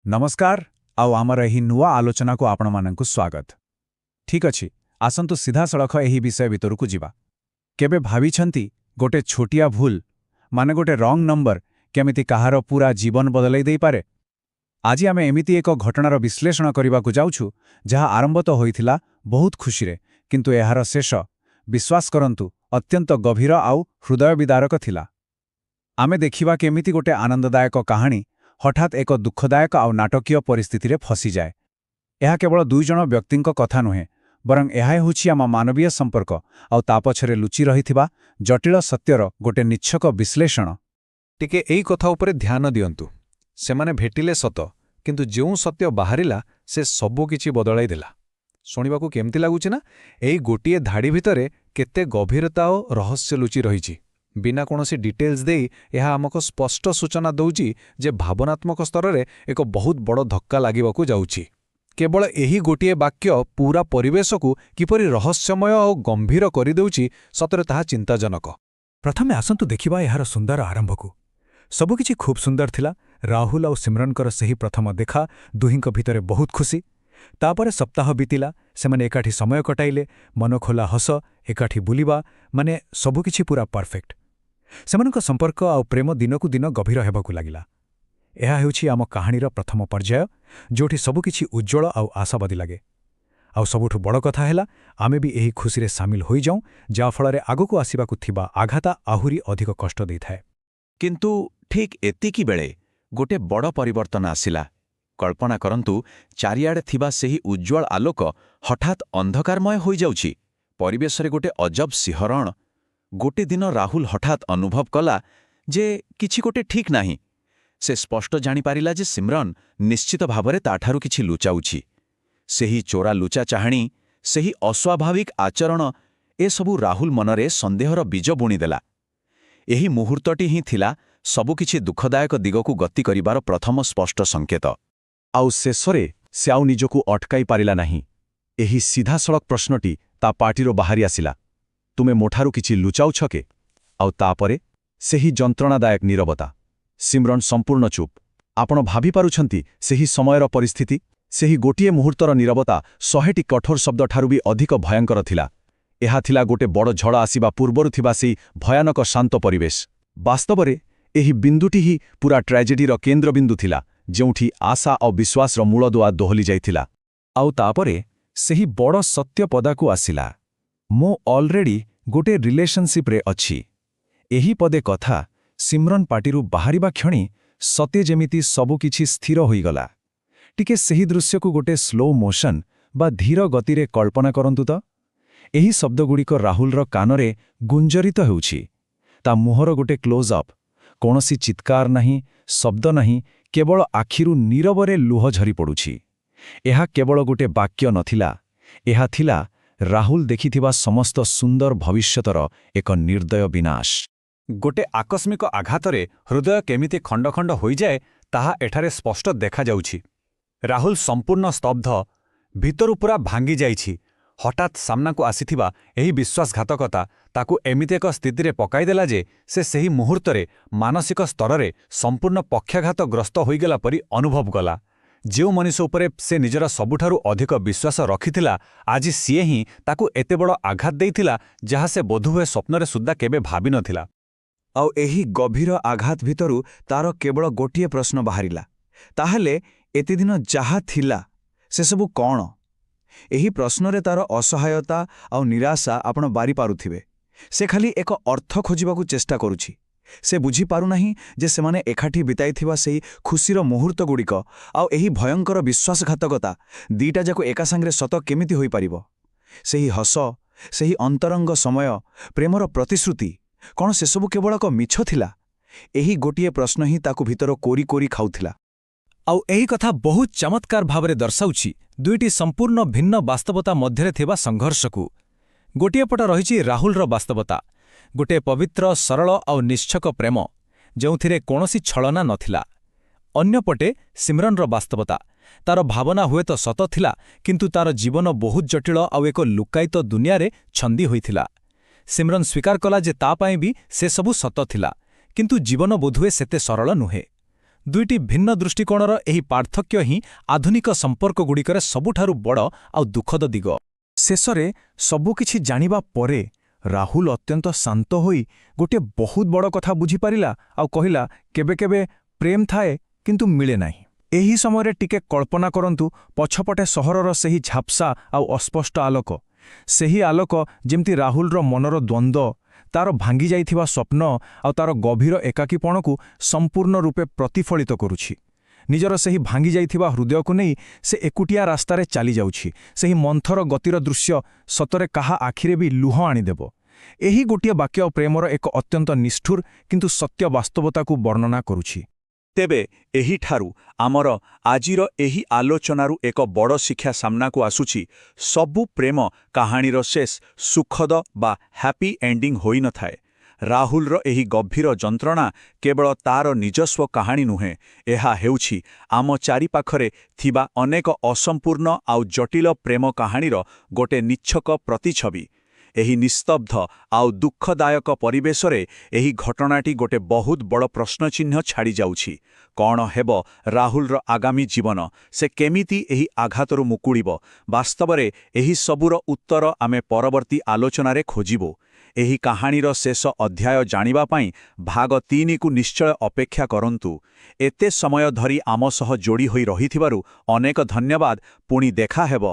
ନମସ୍କାର ଆଉ ଆମର ଏହି ନୂଆ ଆଲୋଚନାକୁ ଆପଣମାନଙ୍କୁ ସ୍ୱାଗତ। ଠିକ୍ ଅଛି, ଆସନ୍ତୁ ସିଧାସଳଖ ଏହି ବିଷୟ ଭିତରକୁ ଯିବା। କେବେ ଭାବିଛନ୍ତି, ଗୋଟେ ଛୋଟିଆ ଭୁଲ, ମାନେ ଗୋଟେ ରଙ୍ଗ ନମ୍ବର, କେମିତି କାହାର ପୁରା ଜୀବନ ବଦଳାଇ ଦେଇପାରେ? ଆଜି ଆମେ ଏମିତି ଏକ ଘଟଣାର ବିଶ୍ଳେଷଣ କରିବାକୁ ଯାଉଛୁ, ଯାହା ଆରମ୍ଭ ତ ହୋଇଥିଲା ବହୁତ ଖୁସିରେ, କିନ୍ତୁ ଏହାର ଶେଷ, ବିଶ୍ୱାସ କରନ୍ତୁ, ଅତ୍ୟନ୍ତ ଗଭୀର ଆଉ ହୃଦୟ ବିଦାରକ ଥିଲା। ଆମେ ଦେଖିବା କେମିତି ଗୋଟେ ଆନନ୍ଦଦାୟକ କାହାଣୀ ହଠାତ୍ ଏକ ଦୁଃଖଦାୟକ ଆଉ ନାଟକୀୟ ପରିସ୍ଥିତିରେ ଫସିଯାଏ। ଏହା କେବଳ ଦୁଇଜଣ ବ୍ୟକ୍ତିଙ୍କ କଥା ନୁହେଁ, ବରଂ ଏହା ହେଉଛି ଆମ ମାନବୀୟ ସମ୍ପର୍କ ଆଉ ତା ପଛରେ ଲୁଚି ରହିଥିବା ଜଟିଳ ସତ୍ୟର ଗୋଟେ ନିଚ୍ଛକ ବିଶ୍ଳେଷଣ। ଟିକେ ଏଇ କଥା ଉପରେ ଧ୍ୟାନ ଦିଅନ୍ତୁ। ସେମାନେ ଭେଟିଲେ ସତ, କିନ୍ତୁ ଯେଉଁ ସତ୍ୟ ବାହାରିଲା, ସେ ସବୁ କିଛି ବଦଳାଇ ଦେଲା। ଶୁଣିବାକୁ କେମିତି ଲାଗୁଛି ନା? ଏଇ ଗୋଟିଏ ଧାଡ଼ି ଭିତରେ କେତେ ଗଭୀରତା ଓ ରହସ୍ୟ ଲୁଚି ରହିଛି। ବିନା କୌଣସି ଡିଟେଲ୍ସ ଦେଇ ଏହା ଆମକୁ ସ୍ପଷ୍ଟ ସୂଚନା ଦେଉଛି ଯେ ଭାବନାତ୍ମକ ସ୍ତରରେ ଏକ ବହୁତ ବଡ଼ ଧକ୍କା ଲାଗିବାକୁ ଯାଉଛି। କେବଳ ଏହି ଗୋଟିଏ ବାକ୍ୟ ପୁରା ପରିବେଶକୁ କିପରି ରହସ୍ୟମୟ ଓ ଗମ୍ଭୀର କରିଦେଉଛି, ସତରେ ତାହା ଚିନ୍ତାଜନକ। ପ୍ରଥମେ ଆସନ୍ତୁ ଦେଖିବା ଏହାର ସୁନ୍ଦର ଆରମ୍ଭକୁ। ସବୁକିଛି ଖୁବ୍ ସୁନ୍ଦର ଥିଲା। ରାହୁଲ ଆଉ ସିମ୍ରନଙ୍କର ସେହି ପ୍ରଥମ ଦେଖା, ଦୁହିଁଙ୍କ ଭିତରେ ବହୁତ ଖୁସି। ତାପରେ ସପ୍ତାହ ବିତିଲା, ସେମାନେ ଏକାଠି ସମୟ କଟାଇଲେ, ମନଖୋଲା ହସ, ଏକାଠି ବୁଲିବା, ମାନେ ସବୁକିଛି ପୁରା ପରଫେକ୍ଟ। ସେମାନଙ୍କ ସମ୍ପର୍କ ଆଉ ପ୍ରେମ ଦିନକୁ ଦିନ ଗଭୀର ହେବାକୁ ଲାଗିଲା। ଏହା ହେଉଛି ଆମ କାହାଣୀର ପ୍ରଥମ ପର୍ଯ୍ୟାୟ, ଯେଉଁଠି ସବୁକିଛି ଉଜ୍ଜ୍ୱଳ ଆଉ ଆଶାବାଦୀ ଲାଗେ। ଆଉ ସବୁଠୁ ବଡ଼ କଥା ହେଲା, ଆମେ ବି ଏହି ଖୁସିରେ ସାମିଲ ହୋଇଯାଉଁ, ଯାହାଫଳରେ ଆଗକୁ ଆସିବାକୁ ଥିବା ଆଘାତ ଆହୁରି ଅଧିକ କଷ୍ଟ ଦେଇଥାଏ। କିନ୍ତୁ ଠିକ୍ ଏତିକି ବେଳେ ଗୋଟେ ବଡ଼ ପରିବର୍ତ୍ତନ ଆସିଲା। କଳ୍ପନା କରନ୍ତୁ, ଚାରିଆଡ଼େ ଥିବା ସେହି ଉଜ୍ଜ୍ୱଳ ଆଲୋକ ହଠାତ୍ ଅନ୍ଧକାରମୟ ହୋଇଯାଉଛି। ପରିବେଶରେ ଗୋଟେ ଅଜବ ଶିହରଣ। ଗୋଟେ ଦିନ ରାହୁଲ ହଠାତ୍ ଅନୁଭବ କଲା ଯେ କିଛି ଗୋଟେ ଠିକ୍ ନାହିଁ। ସେ ସ୍ପଷ୍ଟ ଜାଣିପାରିଲା ଯେ ସିମ୍ରନ୍ ନିଶ୍ଚିତ ଭାବରେ ତାଠାରୁ କିଛି ଲୁଚାଉଛି। ସେହି ଚୋରା ଲୁଚା ଚାହାଣୀ, ସେହି ଅସ୍ୱାଭାବିକ ଆଚରଣ, ଏସବୁ ରାହୁଲ ମନରେ ସନ୍ଦେହର ବୀଜ ବୁଣିଦେଲା। ଏହି ମୁହୂର୍ତ୍ତଟି ହିଁ ଥିଲା ସବୁକିଛି ଦୁଃଖଦାୟକ ଦିଗକୁ ଗତି କରିବାର ପ୍ରଥମ ସ୍ପଷ୍ଟ ସଂକେତ। ଆଉ ଶେଷରେ ସେ ଆଉ ନିଜକୁ ଅଟକାଇ ପାରିଲା ନାହିଁ। ଏହି ସିଧାସଳଖ ପ୍ରଶ୍ନଟି ତା ପାଟିରୁ ବାହାରି ଆସିଲା, "ତୁମେ ମୋଠାରୁ କିଛି ଲୁଚାଉଛ କି?" ଆଉ ତାପରେ ସେହି ଯନ୍ତ୍ରଣାଦାୟକ ନୀରବତା। ସିମ୍ରନ୍ ସମ୍ପୂର୍ଣ୍ଣ ଚୁପ୍। ଆପଣ ଭାବିପାରୁଛନ୍ତି ସେହି ସମୟର ପରିସ୍ଥିତି? ସେହି ଗୋଟିଏ ମୁହୂର୍ତ୍ତର ନୀରବତା 100ଟି କଠୋର ଶବ୍ଦଠାରୁ ବି ଅଧିକ ଭୟଙ୍କର ଥିଲା। ଏହା ଥିଲା ଗୋଟେ ବଡ଼ ଝଡ଼ ଆସିବା ପୂର୍ବରୁ ଥିବା ସେହି ଭୟାନକ ଶାନ୍ତ ପରିବେଶ। ବାସ୍ତବରେ ଏହି ବିନ୍ଦୁଟି ହିଁ ପୁରା ଟ୍ରାଜେଡିର କେନ୍ଦ୍ରବିନ୍ଦୁ ଥିଲା, ଯେଉଁଠି ଆଶା ଆଉ ବିଶ୍ୱାସର ମୂଳଦୁଆ ଦୋହଲି ଯାଇଥିଲା। ଆଉ ତାପରେ ସେହି ବଡ଼ ସତ୍ୟ ପଦାକୁ ଆସିଲା, "ମୁଁ ଅଲରେଡି ଗୋଟେ ରିଲେସନସିପ୍ରେ ଅଛି।" ଏହି ପଦେ କଥା ସିମ୍ରନ୍ ପାଟିରୁ ବାହାରିବା କ୍ଷଣି ସତେ ଯେମିତି ସବୁକିଛି ସ୍ଥିର ହୋଇଗଲା। ଟିକେ ସେହି ଦୃଶ୍ୟକୁ ଗୋଟେ ସ୍ଲୋ ମୋଶନ ବା ଧୀର ଗତିରେ କଳ୍ପନା କରନ୍ତୁ ତ। ଏହି ଶବ୍ଦଗୁଡ଼ିକ ରାହୁଲର କାନରେ ଗୁଞ୍ଜରିତ ହେଉଛି। ତା ମୁହଁର ଗୋଟେ କ୍ଲୋଜ୍ ଅପ୍। କୌଣସି ଚିତ୍କାର ନାହିଁ, ଶବ୍ଦ ନାହିଁ, କେବଳ ଆଖିରୁ ନୀରବରେ ଲୁହ ଝରିପଡ଼ୁଛି। ଏହା କେବଳ ଗୋଟେ ବାକ୍ୟ ନଥିଲା, ଏହା ଥିଲା ରାହୁଲ ଦେଖିଥିବା ସମସ୍ତ ସୁନ୍ଦର ଭବିଷ୍ୟତର ଏକ ନିର୍ଦ୍ଦୟ ବିନାଶ। ଗୋଟେ ଆକସ୍ମିକ ଆଘାତରେ ହୃଦୟ କେମିତି ଖଣ୍ଡ ଖଣ୍ଡ ହୋଇଯାଏ, ତାହା ଏଠାରେ ସ୍ପଷ୍ଟ ଦେଖାଯାଉଛି। ରାହୁଲ ସମ୍ପୂର୍ଣ୍ଣ ସ୍ତବ୍ଧ, ଭିତରୁ ପୁରା ଭାଙ୍ଗିଯାଇଛି। ହଠାତ୍ ସାମ୍ନାକୁ ଆସିଥିବା ଏହି ବିଶ୍ୱାସଘାତକତା ତାକୁ ଏମିତି ଏକ ସ୍ଥିତିରେ ପକାଇଦେଲା ଯେ ସେ ସେହି ମୁହୂର୍ତ୍ତରେ ମାନସିକ ସ୍ତରରେ ସମ୍ପୂର୍ଣ୍ଣ ପକ୍ଷାଘାତଗ୍ରସ୍ତ ହୋଇଗଲା ପରି ଅନୁଭବ କଲା। ଯେଉଁ ମଣିଷ ଉପରେ ସେ ନିଜର ସବୁଠାରୁ ଅଧିକ ବିଶ୍ୱାସ ରଖିଥିଲା, ଆଜି ସିଏ ହିଁ ତାକୁ ଏତେ ବଡ଼ ଆଘାତ ଦେଇଥିଲା, ଯାହା ସେ ବୋଧହୁଏ ସ୍ୱପ୍ନରେ ସୁଦ୍ଧା କେବେ ଭାବିନଥିଲା। ଆଉ ଏହି ଗଭୀର ଆଘାତ ଭିତରୁ ତାର କେବଳ ଗୋଟିଏ ପ୍ରଶ୍ନ ବାହାରିଲା, ତାହେଲେ ଏତେଦିନ ଯାହା ଥିଲା, ସେସବୁ କ'ଣ? ଏହି ପ୍ରଶ୍ନରେ ତାର ଅସହାୟତା ଆଉ ନିରାଶା ଆପଣ ବାରିପାରୁଥିବେ। ସେ ଖାଲି ଏକ ଅର୍ଥ ଖୋଜିବାକୁ ଚେଷ୍ଟା କରୁଛି। ସେ ବୁଝିପାରୁନାହିଁ ଯେ ସେମାନେ ଏକାଠି ବିତାଇଥିବା ସେହି ଖୁସିର ମୁହୂର୍ତ୍ତଗୁଡ଼ିକ ଆଉ ଏହି ଭୟଙ୍କର ବିଶ୍ୱାସଘାତକତା, ଦିଟା ଯାକ ଏକା ସାଙ୍ଗରେ ସତ କେମିତି ହୋଇପାରିବ? ସେହି ହସ, ସେହି ଅନ୍ତରଙ୍ଗ ସମୟ, ପ୍ରେମର ପ୍ରତିଶ୍ରୁତି, କ'ଣ ସେସବୁ କେବଳ ଏକ ମିଛ ଥିଲା? ଏହି ଗୋଟିଏ ପ୍ରଶ୍ନ ହିଁ ତାକୁ ଭିତର କୋରି କୋରି ଖାଉଥିଲା। ଆଉ ଏହି କଥା ବହୁତ ଚମତ୍କାର ଭାବରେ ଦର୍ଶାଉଛି ଦୁଇଟି ସମ୍ପୂର୍ଣ୍ଣ ଭିନ୍ନ ବାସ୍ତବତା ମଧ୍ୟରେ ଥିବା ସଂଘର୍ଷକୁ। ଗୋଟିଏ ପଟ ରହିଛି ରାହୁଲର ବାସ୍ତବତା, ଗୋଟିଏ ପବିତ୍ର, ସରଳ ଆଉ ନିଶ୍ଛକ ପ୍ରେମ, ଯେଉଁଥିରେ କୌଣସି ଛଳନା ନଥିଲା। ଅନ୍ୟପଟେ ସିମ୍ରନର ବାସ୍ତବତା। ତାର ଭାବନା ହୁଏତ ସତ ଥିଲା, କିନ୍ତୁ ତାର ଜୀବନ ବହୁତ ଜଟିଳ ଆଉ ଏକ ଲୁକାୟିତ ଦୁନିଆରେ ଛନ୍ଦି ହୋଇଥିଲା। ସିମ୍ରନ୍ ସ୍ୱୀକାର କଲା ଯେ ତା ପାଇଁ ବି ସେସବୁ ସତ ଥିଲା, କିନ୍ତୁ ଜୀବନ ବୋଧହୁଏ ସେତେ ସରଳ ନୁହେଁ। ଦୁଇଟି ଭିନ୍ନ ଦୃଷ୍ଟିକୋଣର ଏହି ପାର୍ଥକ୍ୟ ହିଁ ଆଧୁନିକ ସମ୍ପର୍କଗୁଡ଼ିକରେ ସବୁଠାରୁ ବଡ଼ ଆଉ ଦୁଃଖଦ ଦିଗ। ଶେଷରେ ସବୁକିଛି ଜାଣିବା ପରେ ରାହୁଲ ଅତ୍ୟନ୍ତ ଶାନ୍ତ ହୋଇ ଗୋଟିଏ ବହୁତ ବଡ଼ କଥା ବୁଝିପାରିଲା ଆଉ କହିଲା, କେବେ କେବେ ପ୍ରେମ ଥାଏ, କିନ୍ତୁ ମିଳେ ନାହିଁ। ଏହି ସମୟରେ ଟିକେ କଳ୍ପନା କରନ୍ତୁ ପଛପଟେ ସହରର ସେହି ଝାପ୍ସା ଆଉ ଅସ୍ପଷ୍ଟ ଆଲୋକ। ସେହି ଆଲୋକ ଯେମିତି ରାହୁଲର ମନର ଦ୍ୱନ୍ଦ୍ୱ, ତାର ଭାଙ୍ଗିଯାଇଥିବା ସ୍ୱପ୍ନ ଆଉ ତାର ଗଭୀର ଏକାକୀପଣକୁ ସମ୍ପୂର୍ଣ୍ଣ ରୂପେ ପ୍ରତିଫଳିତ କରୁଛି। ନିଜର ସେହି ଭାଙ୍ଗିଯାଇଥିବା ହୃଦୟକୁ ନେଇ ସେ ଏକୁଟିଆ ରାସ୍ତାରେ ଚାଲିଯାଉଛି। ସେହି ମନ୍ଥର ଗତିର ଦୃଶ୍ୟ ସତରେ କାହା ଆଖିରେ ବି ଲୁହ ଆଣିଦେବ। ଏହି ଗୋଟିଏ ବାକ୍ୟ ପ୍ରେମର ଏକ ଅତ୍ୟନ୍ତ ନିଷ୍ଠୁର କିନ୍ତୁ ସତ୍ୟ ବାସ୍ତବତାକୁ ବର୍ଣ୍ଣନା କରୁଛି। ତେବେ ଏହିଠାରୁ ଆମର ଆଜିର ଏହି ଆଲୋଚନାରୁ ଏକ ବଡ଼ ଶିକ୍ଷା ସାମ୍ନାକୁ ଆସୁଛି। ସବୁ ପ୍ରେମ କାହାଣୀର ଶେଷ ସୁଖଦ ବା ହ୍ୟାପି ଏଣ୍ଡିଂ ହୋଇନଥାଏ। ରାହୁଲର ଏହି ଗଭୀର ଯନ୍ତ୍ରଣା କେବଳ ତାର ନିଜସ୍ୱ କାହାଣୀ ନୁହେଁ, ଏହା ହେଉଛି ଆମ ଚାରିପାଖରେ ଥିବା ଅନେକ ଅସମ୍ପୂର୍ଣ୍ଣ ଆଉ ଜଟିଳ ପ୍ରେମ କାହାଣୀର ଗୋଟେ ନିଚ୍ଛକ ପ୍ରତିଛବି। ଏହି ନିସ୍ତବ୍ଧ ଆଉ ଦୁଃଖଦାୟକ ପରିବେଶରେ ଏହି ଘଟଣାଟି ଗୋଟେ ବହୁତ ବଡ଼ ପ୍ରଶ୍ନଚିହ୍ନ ଛାଡ଼ିଯାଉଛି। କ'ଣ ହେବ ରାହୁଲର ଆଗାମୀ ଜୀବନ? ସେ କେମିତି ଏହି ଆଘାତରୁ ମୁକୁଳିବ? ବାସ୍ତବରେ ଏହି ସବୁର ଉତ୍ତର ଆମେ ପରବର୍ତ୍ତୀ ଆଲୋଚନାରେ ଖୋଜିବୁ। ଏହି କାହାଣୀର ଶେଷ ଅଧ୍ୟାୟ ଜାଣିବା ପାଇଁ ଭାଗ 3କୁ ନିଶ୍ଚୟ ଅପେକ୍ଷା କରନ୍ତୁ। ଏତେ ସମୟ ଧରି ଆମ ସହ ଯୋଡ଼ି ହୋଇ ରହିଥିବାରୁ ଅନେକ ଧନ୍ୟବାଦ। ପୁଣି ଦେଖା ହେବ।